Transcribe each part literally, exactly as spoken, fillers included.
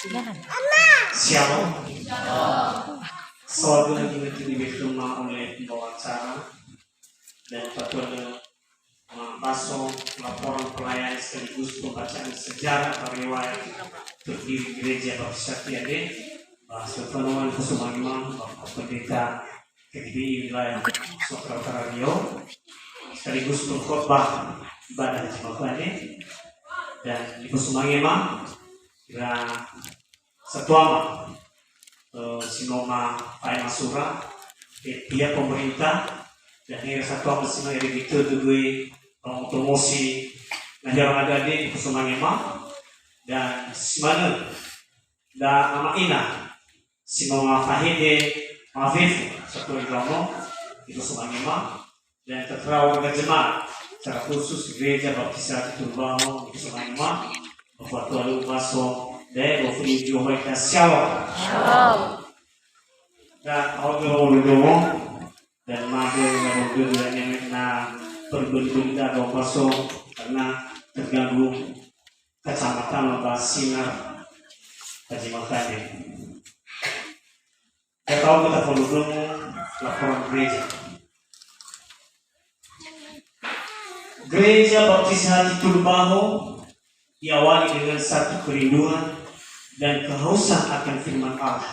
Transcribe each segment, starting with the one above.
Shalom. Saudara yang diberkati oleh pembawa acara dan kepada Mambaso laporan pelayanan sekaligus pembacaan sejarah atau riwayat berdiri Gereja Baptis Hati Ade, ba Stefano Kusuma Imam, Bapak Pendeta K G B I wilayah Sumatera Utara Riau, sekaligus pengkhotbah ibadah Jemaah Ade, dan Ibu Sumangema, ira satuama, eh, si no ma fa'ema sura, eh, pihak pemerintah, dan ira satuama si no ere gitu dugui, eh, promosi, nah, orang ada di Kusuma Ngema, dan si manö, da ama ina, si no ma fahede, ma fefu, satu lagi romo, di Kusuma Ngema, dan terserah warga jemaat, secara khusus Gereja Baptis Hati Tulumbango, Kusuma Ngema, Bapak Tuan Baso, dan Bapak Ibu Joho Ita Shalom. Shalom. Dan orang-orang dan made na berbeda na berbeda-beda Baso karena terganggu kacamata ba sinar Haji Makande. Kita tahu kita perlu laporan gereja. Gereja Baptis Hati Tulumbango diawali dengan satu kerinduan dan kehausan akan firman Allah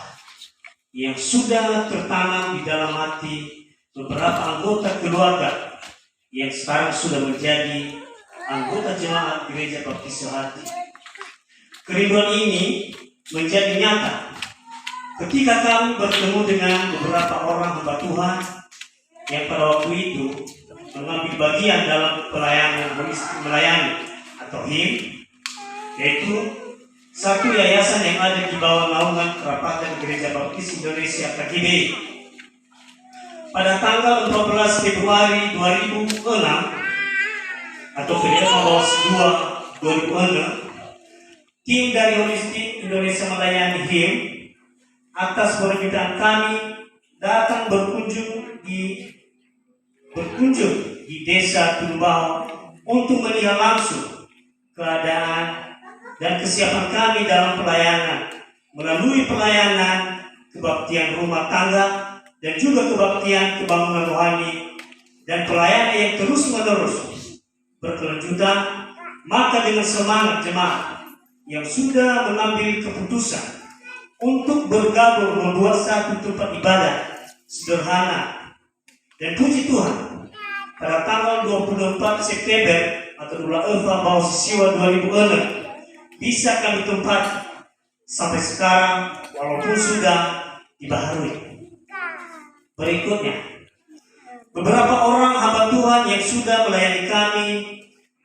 yang sudah tertanam di dalam hati beberapa anggota keluarga yang sekarang sudah menjadi anggota jemaat Gereja Baptis Hati. Kerinduan ini menjadi nyata ketika kami bertemu dengan beberapa orang hamba Tuhan yang pada waktu itu mengambil bagian dalam pelayanan holistik melayani atau HIM, yaitu satu yayasan yang ada di bawah naungan Kerapatan Gereja Baptis Indonesia K G B I. Pada tanggal empat belas Februari dua ribu enam atau Februari dua ribu enam, tim dari Holistik Indonesia Melayani HIM atas permintaan kami datang berkunjung di berkunjung di Desa Tulumbango untuk melihat langsung keadaan dan kesiapan kami dalam pelayanan melalui pelayanan kebaktian rumah tangga dan juga kebaktian kebangunan rohani dan pelayanan yang terus-menerus berkelanjutan, maka dengan semangat jemaat yang sudah mengambil keputusan untuk bergabung membuat satu tempat ibadah sederhana. Dan puji Tuhan, pada tanggal dua puluh empat September atau dua puluh empat Baho Sisiwa dua ribu enam, bisa kami tempati sampai sekarang walaupun sudah dibaharui. Berikutnya, beberapa orang hamba Tuhan yang sudah melayani kami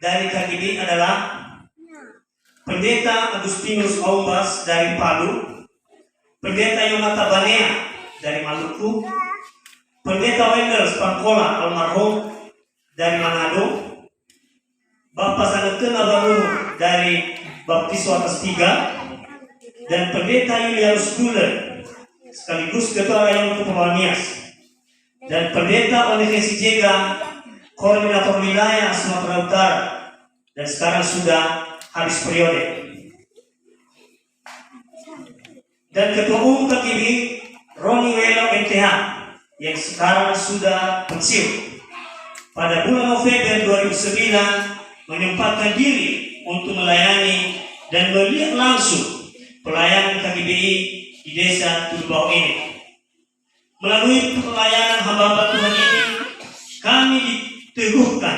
dari K G B I adalah Pendeta Agustinus Aumbas dari Palu, Pendeta Yonata Banea dari Maluku, Pendeta Wendel Spangkola almarhum dari Manado, Bapak Sangetena Baru dari Baptiso Atas Tiga, dan Pendeta Yulianus Duler sekaligus Ketua Rayon Kepulauan Nias, dan Pendeta Onefesi Jega, Koordinator Wilayah Sumatera Utara, dan sekarang sudah habis periode. Dan Ketua Umum K G B I, Roni Welo M T H, yang sekarang sudah pensiun. Pada bulan November dua ribu sembilan, menyempatkan diri untuk melayani dan melihat langsung pelayanan K G B I di Desa Tulumbango ini. Melalui pelayanan hamba-hamba Tuhan ini, kami diteguhkan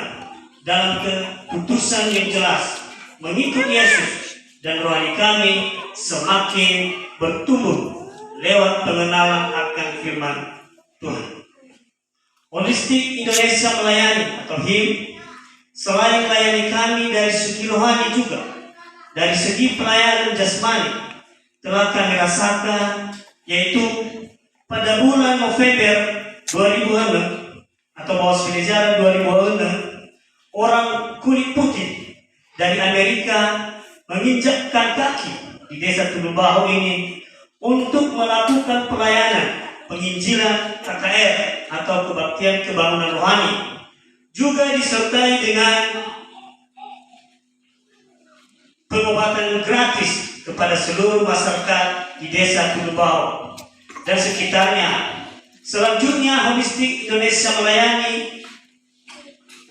dalam keputusan yang jelas mengikut Yesus, dan rohani kami semakin bertumbuh lewat pengenalan akan firman Tuhan. Holistik Indonesia Melayani atau HIM selain melayani kami dari segi rohani juga dari segi pelayanan jasmani telah kami rasakan, yaitu pada bulan November dua ribu enam atau Baho Sifiliziara dua ribu enam, orang kulit putih dari Amerika menginjakkan kaki di Desa Tulumbango ini untuk melakukan pelayanan penginjilan K K R atau kebaktian kebangunan rohani, juga disertai dengan pengobatan gratis pada seluruh masyarakat di Desa Tulubao dan sekitarnya. Selanjutnya, Holistik Indonesia Melayani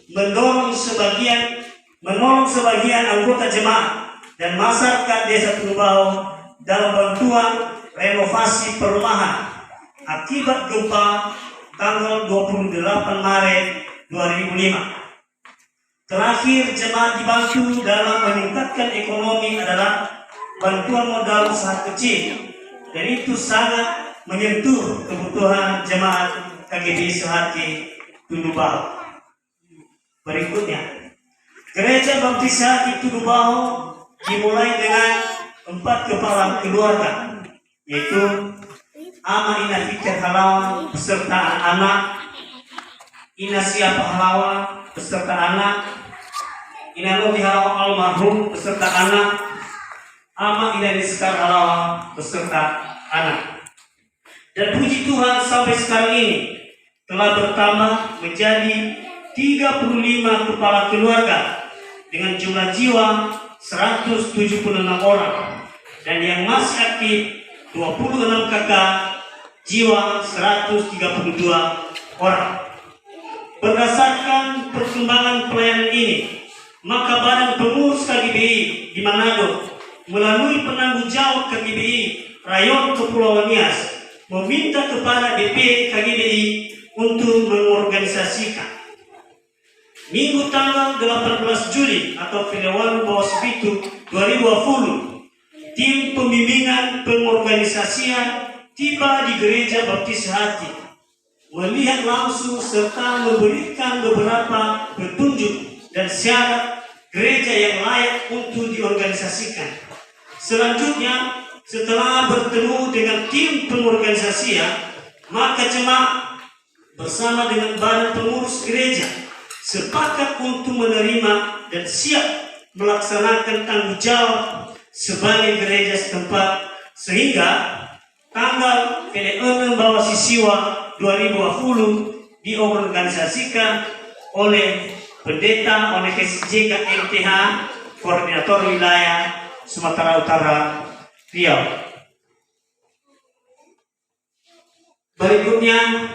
mendorong sebagian, menolong sebagian anggota jemaat dan masyarakat Desa Tulubao dalam bantuan renovasi perumahan akibat gempa tanggal dua puluh delapan Maret dua ribu lima. Terakhir, jemaat dibantu dalam meningkatkan ekonomi adalah bantuan modal usaha kecil, dan itu sangat menyentuh kebutuhan jemaat K G B I Sehati Tulubao. Berikutnya, Gereja Baptis Sehati Tulubao dimulai dengan empat kepala keluarga, yaitu Ama Ina Fitri Halawa beserta anak-anak, Ina Siapa Halawa beserta anak, Ina Novi Halawa almarhum beserta anak, Ama Ina Niskar Halawa beserta anak. Dan puji Tuhan, sampai sekarang ini telah bertambah menjadi tiga puluh lima kepala keluarga dengan jumlah jiwa seratus tujuh puluh enam orang, dan yang masih aktif dua puluh enam K K, jiwa seratus tiga puluh dua orang. Berdasarkan perkembangan pelayanan ini, maka Badan Pengurus K G B I di Manado melalui penanggung jawab K G B I Rayon Kepulauan Nias meminta kepada D P K G B I untuk mengorganisasikan. Minggu tanggal delapan belas Juli atau Februari dua ribu dua puluh, tim pembimbingan pengorganisasian tiba di Gereja Baptis Sehati, melihat langsung serta memberikan beberapa petunjuk dan syarat gereja yang layak untuk diorganisasikan. Selanjutnya, setelah bertemu dengan tim pengorganisasian, maka jemaat bersama dengan badan pengurus gereja sepakat untuk menerima dan siap melaksanakan tanggung jawab sebagai gereja setempat, sehingga tanggal pele'önö Mbawasi Siwa dua ribu dua puluh diorganisasikan oleh Pendeta Onekes J K M T H, Koordinator Wilayah Sumatera Utara, Riau. Berikutnya,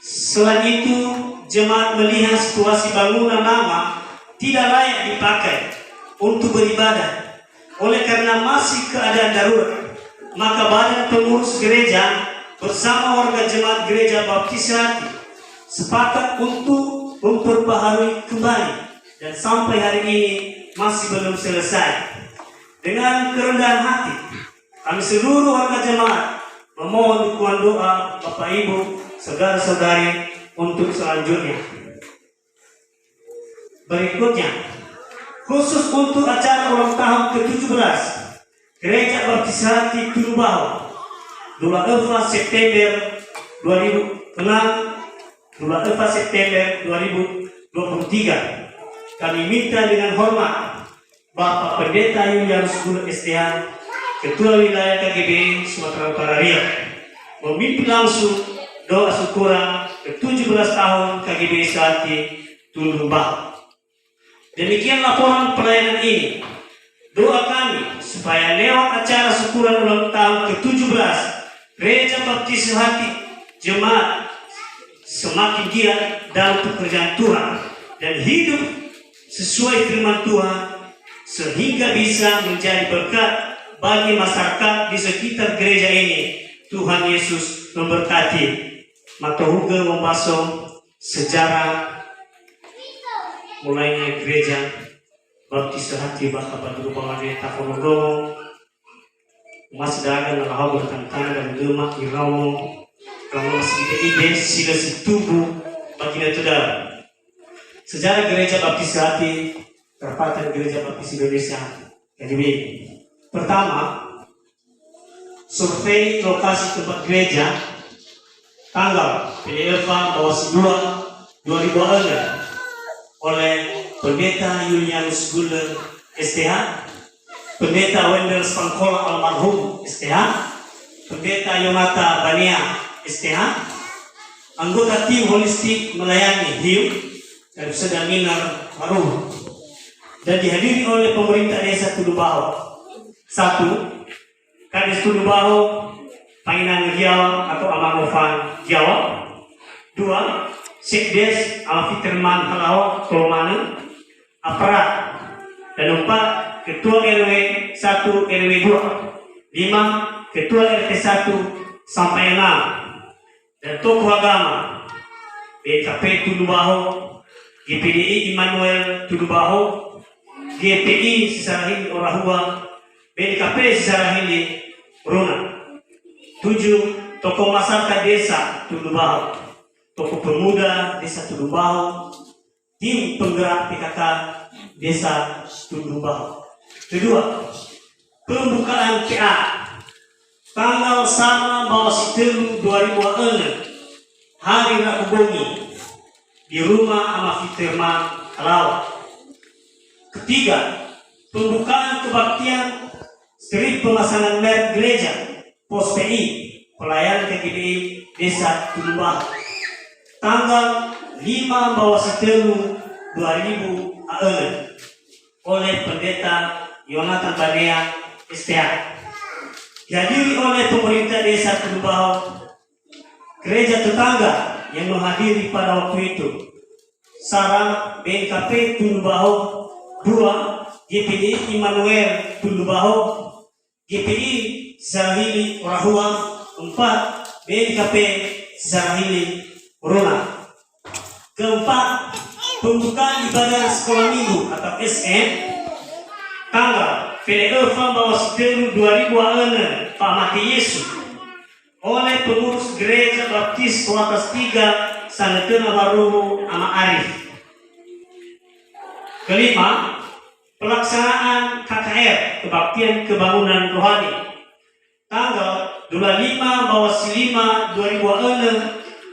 selain itu, jemaat melihat situasi bangunan lama tidak layak dipakai untuk beribadah. Oleh karena masih keadaan darurat, maka Badan Pengurus Gereja bersama warga jemaat Gereja Baptis Sehati sepakat untuk memperbaharui kembali, dan sampai hari ini masih belum selesai. Dengan kerendahan hati, kami seluruh warga jemaat memohon dukungan doa Bapak Ibu, saudara-saudari untuk selanjutnya. Berikutnya, khusus untuk acara ulang tahun ketujuh belas Gereja Baptis Sehati Tulubao, dua puluh empat September dua ribu enam, dua puluh empat September dua ribu dua puluh tiga, kami minta dengan hormat Bapak Pendeta Yulianus Gulö S T H, Ketua Wilayah K G B I Sumatera Utara Riau, memimpin langsung doa syukuran ketujuh belas tahun K G B I Sehati Tulubao. Demikian laporan pelayanan ini. Doa kami supaya lewat acara syukuran ulang tahun ketujuh belas Gereja Baptis Sehati, jemaat semakin giat dalam pekerjaan Tuhan dan hidup sesuai firman Tuhan, sehingga bisa menjadi berkat bagi masyarakat di sekitar gereja ini. Tuhan Yesus memberkati. Matohugö wombaso sejarah mulainya Gereja Baptis Sehati bakha ba Tulubao andre, tafonondrongo. Omasi ndra'aga na lahaogö tangtanga dan göma iraono, iraono masih ide-ide si lö si tumbuh ba ginötö dara. Sejarah Gereja Baptis Sehati, perempatan Gereja Baptis Indonesia, K G B I. Pertama, survei lokasi tempat gereja tanggal pele'ö fa Mbawasi dua dua ribu dua puluh enam oleh Pendeta Yulianus Gulö S T H, Pendeta Wendel Spangkola almarhum S T H, Pendeta Yonata Banea S T H, anggota tim Holistik Melayani HIM, dan Sedaminer Baru, dan dihadiri oleh pemerintah Desa Tulubao. Satu, Kades Tulubaho, Panginanö Giawa atau Ama Nofa Giawa. Dua, Sekdes Ama Fiterman Halawa, Tolomanö. Aparat. Dan empat, Ketua R W satu, R W dua. Lima, Ketua R T satu sampai enam. Dan tokoh agama, B K P Tulubaho, G P D I Immanuel Tulubaho, G P I Sisarahili Orahua, B K P Sisarahili Runa. Tujuh, tokoh masyarakat desa Tulubaho, tokoh pemuda desa Tulubaho, tim penggerak P K K Desa Tulubaho. Kedua, pembukaan P A tanggal sanga mbawa si tölu dua ribu a önö, hari Rabu bongi, di rumah Ama Fiterman Halawa. Ketiga, pembukaan kebaktian Strip pemasangan merek gereja, pos P I, pelayanan K G B I Desa Tulubaho, tanggal lima mbawa si tölu dua ribu a önö, oleh Pendeta Yonatan Banea, S T H. Dihadiri oleh pemerintah Desa Tulubaho, gereja tetangga yang menghadiri pada waktu itu, sara B N K P Tulubaho, dua, G P D I Immanuel Tulubaho, G P I Sisarahili Orahua, empat, B N K P Sisarahili Runa. Keempat, pembukaan ibadah sekolah minggu atau S M, tanggal fele öfa mbawa si tölu dua ribu a önö, Pa'amate Yesu, oleh pengurus Gereja Baptis Watas Tiga, Sanötöna Waruwu, Ama Arif. Kelima, pelaksanaan K K R, Kebaktian Kebangunan Rohani, tanggal dua puluh lima mbawa si lima dua ribu a önö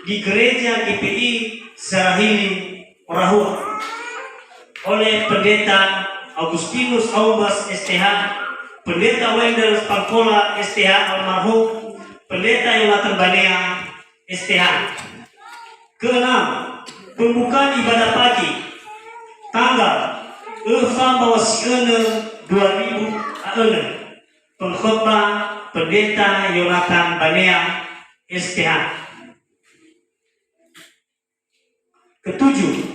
di Gereja G P I Sisarahili Orahua, oleh Pendeta Augustinus Aumbas, S T H, Pendeta Wendel Spangkola, S T H, almarhum, Pendeta Yonatan Banea, S T H. Keenam, pembukaan ibadah pagi, tanggal öfa mbawa si önö dua ribu a önö. Pengkhotbah Pendeta Yonatan Banea, S T H. Ketujuh,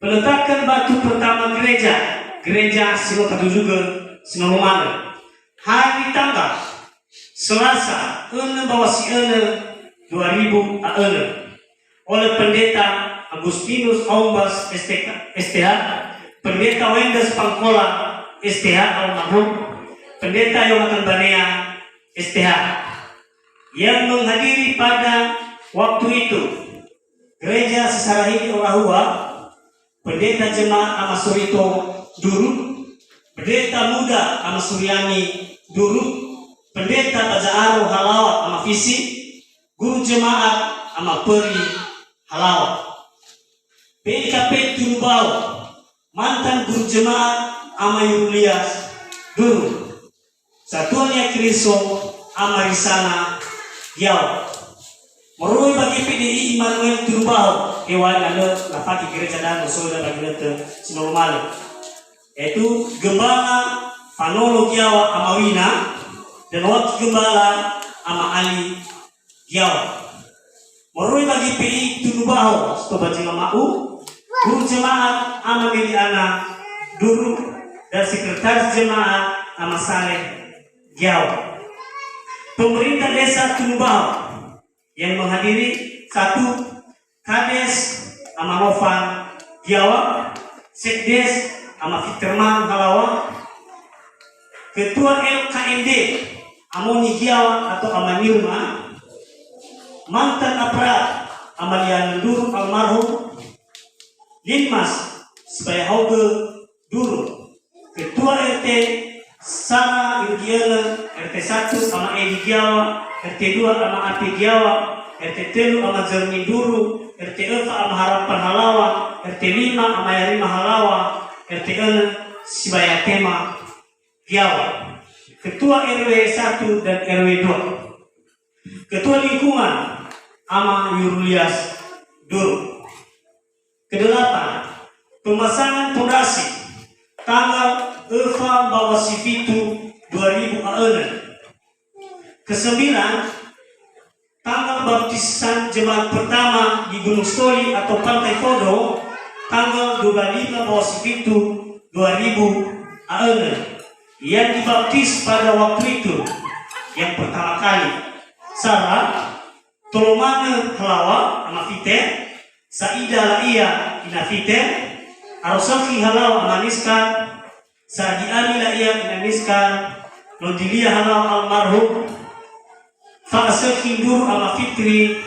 peletakan batu pertama gereja, gereja si no tatuzugö, si no numalö. Hari tanggal Selasa, önö mbawa si önö dua ribu a önö, oleh Pendeta Augustinus Aumbas, S T K, S T H, Pendeta Wendel Spangkola, S T H, almarhum, Pendeta Yonatan Banea, S T H. Yang menghadiri pada waktu itu, Gereja Sisarahili Orahua, Pendeta Jemaat Ama Surito Duru, Pendeta Muda Ama Suryani Duru, Pendeta Baja Aro Halawa Ama Fisi, Guru Jemaat Ama Pöri Halawa. B K P Tulubaho, mantan Guru Jemaat Ama Yurulias Duru. Satuania Keriso, Ama Risana Giawa. Moroi ba G P D I Immanuel Tulubaho, hewan na lö lafagi gereja danö soda ba ginötö si no numalö. Yaitu Gembala Fanolo Giawa Ama Wina, dan Wakil Gembala Ama Ali Giawa. Moroi ba G P I Tulubaho, Stoba Jimama'u, Guru Jemaat Ama Meliana Duru, dan Sekretaris Jemaat Ama Saleh Giawa. Pemerintah Desa Tulubaho yang menghadiri, satu, Kades Ama Nofa Giawa, Sekdes Ama Fiterman Halawa, Ketua L K M D Amoni Giawa atau Ama Nirma, mantan Aparat Ama Liana Duru almarhum, Linmas Sibayahoge Duru, Ketua R T Sara Irugi Önö, R T satu Ama Edi Giawa, R T dua Ama Ape Giawa, R T tölu Ama Jermin Duru, R T öfa Ama Harapan Halawa, R T lima Ama Yarima Halawa, R T enam Sibayatema Giawa, Ketua R W satu dan R W dua. Ketua Lingkungan, Ama Yurulias Duru. Kedelapan, pemasangan pondasi, tanggal öfa mbawa si fitu dua ribu a önö. Kesembilan, tanggal baptisan jemaat pertama di Gunungsitoli atau Pantai Fodo, tanggal dua puluh lima Bawah Sipitu dua ribu a enam, yang dibaptis pada waktu itu yang pertama kali. Sara, Tolomanö Halawa ama Fite, Saida La'ia ina Fite, Arosaki Halawa ama Niska, Sadiani La'ia ina Niska, Nodilia Halawa almarhum, Fa'asökhi Nduru ama Fitri,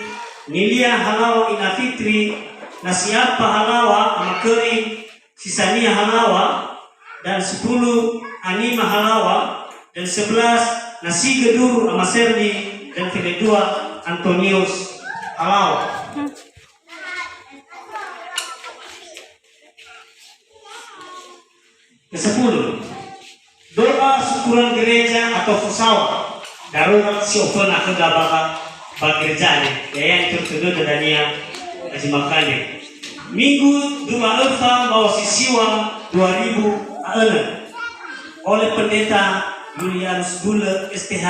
Nilia Halawa ina Fitri, Nasiapa Halawa ama Köri, Sisania Halawa, dan sepuluh Anima Halawa, dan sebelas Nasiga Nduru ama Serdi, dan kedua Antonius Halawa. Kesepuluh, doa syukuran gereja atau fusawa darurat si oföna khöda ba, ba gereja andre. Ya'ia itörö-töröda dania azimakane. Minggu dua öfa Mbawa Sisiwa dua ribu a enam. Oleh Pendeta Julianus Gule, S T H,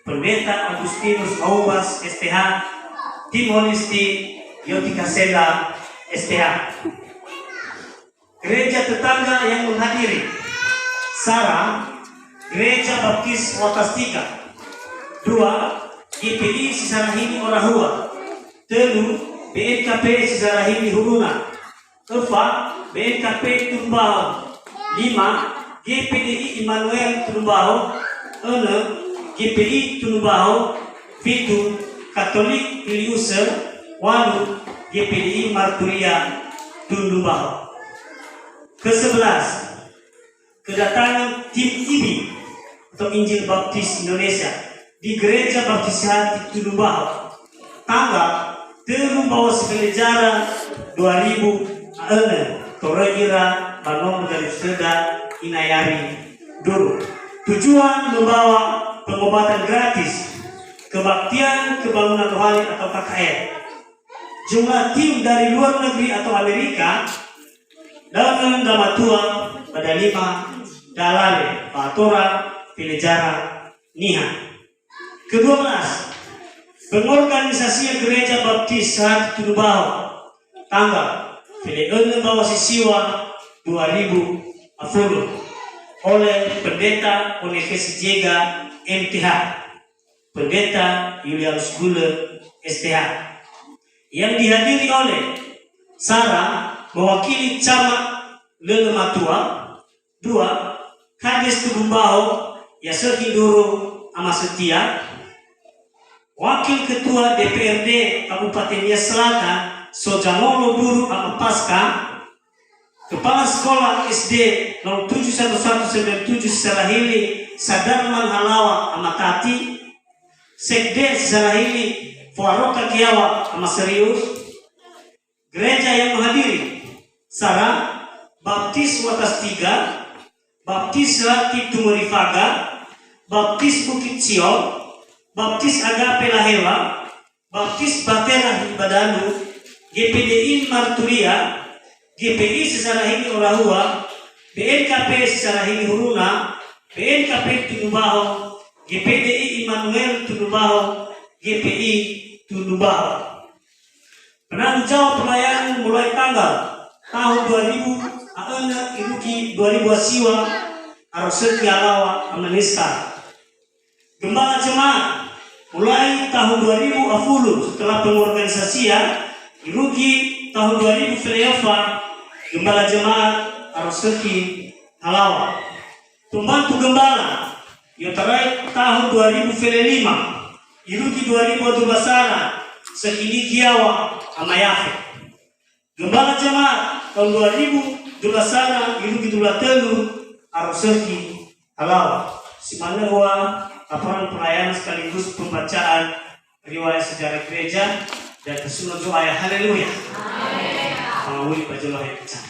Pendeta Agustinus Aubas, S T H, Tim Holistik, Yotika Sela, S T H. Gereja tetangga yang menghadiri. Sara, Gereja Baptis Watas Tiga. Dua, G P I Sisarahini Orahua. Tölu, B N K P Sisarahini Huruna. Öfa, B N K P Tunumbaho. Lima, G P D I Immanuel Tunumbaho. Önö, G P I Tunumbaho. Fitu, Katolik Piliusö. Walu, G P D I Marturia Tunumbaho. Kesebelas, kedatangan tim I B I atau Injil Baptis Indonesia di Gereja Baptis Sehati Tunumbaho, tanggal tölu Mbawa Sifelezara dua ribu a enam, toröi ira ba nomo dalifusöda Inayari Nduru. Tujuan membawa pengobatan gratis, kebaktian kebangunan rohani atau K K R. Jumlah tim dari luar negeri atau Amerika, da'ö ndra matua ba dalima dalale fa'atora felezara niha. Kedua belas, pengorganisasian Gereja Baptis Sehati Tunumbaho, tanggal fele önö Mbawa Sisiwa dua ribu a fulu, oleh Pendeta Onefes Jega, M T H. Pendeta Julianus Gule, S T H, yang dihadiri oleh sara mewakili Camat Lele Matua, dua, Kades Tunumbaho, Yasökhi Nduru ama Setia, Wakil Ketua D P R D Kabupaten Nias Selatan, Sojangolo Nduru ama Paska, Kepala Sekolah S D nol tujuh satu satu sembilan tujuh Sisarahili Sadarman Halawa ama Tati, Sekdes Sisarahili Foaroka Kiawa ama Serius, gereja yang menghadiri, sara, Baptis Watas Tiga, Baptis Sehati Tumörifaga, Baptis Bukit Sion, Baptis Agape Lahewa, Baptis Bahtera Hibadanu, G P D I Marturia, G P I Sisarahini Orahua, B N K P Sisarahini Huruna, B N K P Tunumbaho, G P D I Immanuel Tunumbaho, G P I Tunumbaho. Penanggung jawab pelayanan mulai tanggal tahun dua ribu a enam irugi dua ribu a siwa, Arosökhi Halawa ama Niska. Gembala jemaat, mulai tahun dua ribu a fulu setelah pengorganisasian, irugi tahun dua ribu feleöfa, gembala jemaat Arosökhi Halawa. Pembantu gembala, i'otarai tahun dua ribu felelima, irugi dua ribu a dua belas sara, Sökhi Nigiawa ama Yafe. Gembala jemaat tahun dua ribu dua belas sara, irugi dua ribu dua puluh tiga, Arosökhi Halawa. Si manö wa laporan pelayanan sekaligus pembacaan riwayat sejarah gereja dan tersusun doa ya. Haleluya. Amin. Pangawuli ba jolo hai pecah.